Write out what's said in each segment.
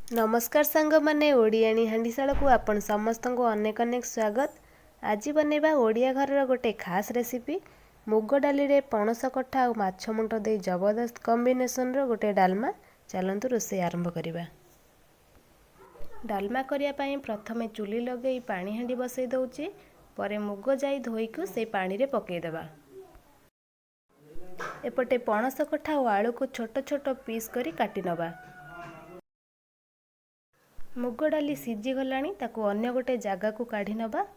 ନମସ୍କାର ସାଙ୍ଗମାନେ, ଓଡ଼ିଆଣୀ ହାଣ୍ଡିଶାଳକୁ ଆପଣ ସମସ୍ତଙ୍କୁ ଅନେକ ଅନେକ ସ୍ୱାଗତ। ଆଜି ବନେଇବା ଓଡ଼ିଆ ଘରର ଗୋଟେ ଖାସ୍ ରେସିପି, ମୁଗ ଡାଲିରେ ପଣସ କଠା ଆଉ ମାଛ ମୁଣ୍ଡ ଦେଇ ଜବରଦସ୍ତ କମ୍ବିନେସନ୍ର ଗୋଟେ ଡାଲମା। ଚାଲନ୍ତୁ ରୋଷେଇ ଆରମ୍ଭ କରିବା। ଡାଲମା କରିବା ପାଇଁ ପ୍ରଥମେ ଚୁଲି ଲଗେଇ ପାଣି ହାଣ୍ଡି ବସେଇ ଦେଉଛି। ପରେ ମୁଗ ଯାଇ ଧୋଇକୁ ସେଇ ପାଣିରେ ପକାଇଦେବା। ଏପଟେ ପଣସ କଠା ଓ ଆଳୁକୁ ଛୋଟ ଛୋଟ ପିସ୍ କରି କାଟି ନେବା। ମୁଗ ଡାଲି ସିଝିଗଲାଣି, ତାକୁ ଅନ୍ୟ ଗୋଟେ ଜାଗାକୁ କାଢ଼ି ନେବା।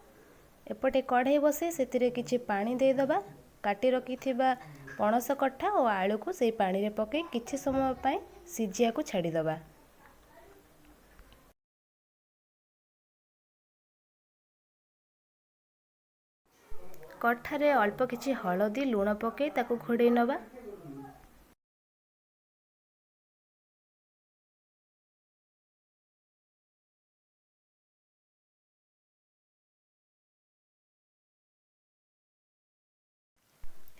ଏପଟେ କଢ଼େଇ ବସେଇ ସେଥିରେ କିଛି ପାଣି ଦେଇଦେବା। କାଟି ରଖିଥିବା ପଣସ କଠା ଓ ଆଳୁକୁ ସେଇ ପାଣିରେ ପକାଇ କିଛି ସମୟ ପାଇଁ ସିଝିବାକୁ ଛାଡ଼ିଦେବା। କଠାରେ ଅଳ୍ପ କିଛି ହଳଦୀ, ଲୁଣ ପକାଇ ତାକୁ ଘୋଡ଼େଇ ନେବା।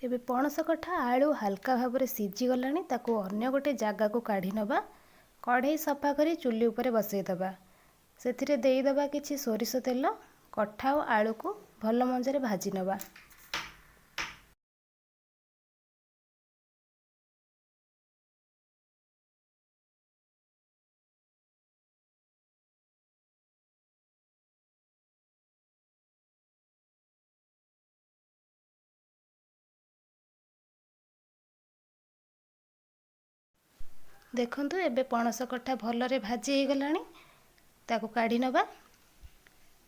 ଏବେ ପଣସ କଠା, ଆଳୁ ହାଲକା ଭାବରେ ସିଝିଗଲାଣି, ତାକୁ ଅନ୍ୟ ଗୋଟେ ଜାଗାକୁ କାଢ଼ି ନେବା। କଢ଼େଇ ସଫା କରି ଚୁଲି ଉପରେ ବସେଇଦେବା। ସେଥିରେ ଦେଇଦେବା କିଛି ସୋରିଷ ତେଲ। କଠା ଓ ଆଳୁକୁ ଭଲ ମଞ୍ଜରେ ଭାଜି ନେବା। ଦେଖନ୍ତୁ, ଏବେ ପଣସ କଠା ଭଲରେ ଭାଜି ହେଇଗଲାଣି, ତାକୁ କାଢ଼ି ନେବା।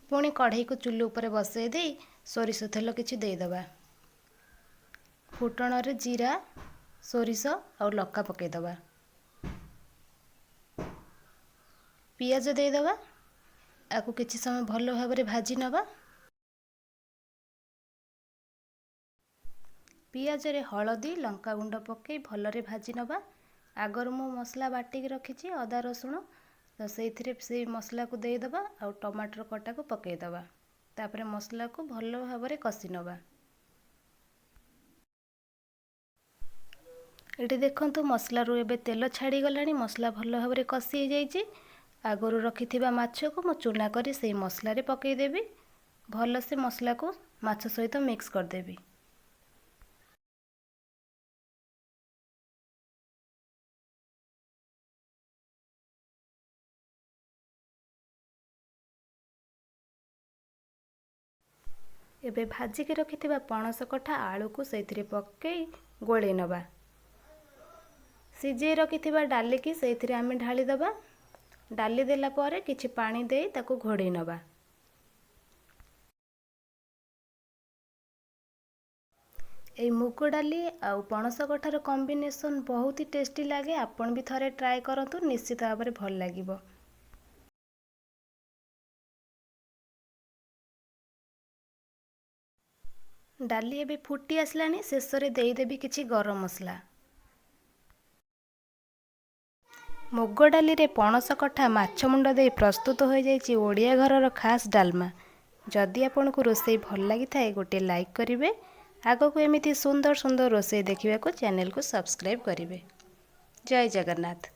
ପୁଣି କଢ଼େଇକୁ ଚୁଲି ଉପରେ ବସେଇ ଦେଇ ସୋରିଷ ତେଲ କିଛି ଦେଇଦେବା। ଫୁଟଣରେ ଜିରା, ସୋରିଷ ଆଉ ଲଙ୍କା ପକାଇଦେବା। ପିଆଜ ଦେଇଦେବା। ଆକୁ କିଛି ସମୟ ଭଲ ଭାବରେ ଭାଜି ନେବା। ପିଆଜରେ ହଳଦୀ, ଲଙ୍କାଗୁଣ୍ଡ ପକାଇ ଭଲରେ ଭାଜି ନେବା। ଆଗରୁ ମୁଁ ମସଲା ବାଟିକି ରଖିଛି, ଅଦା ରସୁଣ, ତ ସେଇଥିରେ ସେଇ ମସଲାକୁ ଦେଇଦେବା ଆଉ ଟମାଟର କଟାକୁ ପକାଇଦେବା। ତାପରେ ମସଲାକୁ ଭଲ ଭାବରେ କଷି ନେବା। ଏଠି ଦେଖନ୍ତୁ, ମସଲାରୁ ଏବେ ତେଲ ଛାଡ଼ିଗଲାଣି, ମସଲା ଭଲ ଭାବରେ କଷି ହେଇଯାଇଛି। ଆଗରୁ ରଖିଥିବା ମାଛକୁ ମୁଁ ଚୁନା କରି ସେଇ ମସଲାରେ ପକାଇଦେବି। ଭଲସେ ମସଲାକୁ ମାଛ ସହିତ ମିକ୍ସ କରିଦେବି। ଏବେ ଭାଜିକି ରଖିଥିବା ପଣସ କଠା, ଆଳୁକୁ ସେଇଥିରେ ପକାଇ ଗୋଳେଇ ନେବା। ସିଝେଇ ରଖିଥିବା ଡାଲିକି ସେଇଥିରେ ଆମେ ଢାଳିଦେବା। ଡାଲି ଦେଲା ପରେ କିଛି ପାଣି ଦେଇ ତାକୁ ଘୋଡ଼େଇ ନେବା। ଏଇ ମୁଗ ଡାଲି ଆଉ ପଣସ କଠାର କମ୍ବିନେସନ୍ ବହୁତ ହି ଟେଷ୍ଟି ଲାଗେ। ଆପଣ ବି ଥରେ ଟ୍ରାଏ କରନ୍ତୁ, ନିଶ୍ଚିତ ଭାବରେ ଭଲ ଲାଗିବ। ଡାଲି ଏବେ ଫୁଟି ଆସିଲାଣି। ଶେଷରେ ଦେଇଦେବି କିଛି ଗରମ ମସଲା। ମୁଗ ଡାଲିରେ ପଣସ କଠା, ମାଛ ମୁଣ୍ଡ ଦେଇ ପ୍ରସ୍ତୁତ ହୋଇଯାଇଛି ଓଡ଼ିଆ ଘରର ଖାସ୍ ଡାଲମା। ଯଦି ଆପଣଙ୍କୁ ରୋଷେଇ ଭଲ ଲାଗିଥାଏ, ଗୋଟିଏ ଲାଇକ୍ କରିବେ। ଆଗକୁ ଏମିତି ସୁନ୍ଦର ସୁନ୍ଦର ରୋଷେଇ ଦେଖିବାକୁ ଚ୍ୟାନେଲକୁ ସବସ୍କ୍ରାଇବ୍ କରିବେ। ଜୟ ଜଗନ୍ନାଥ।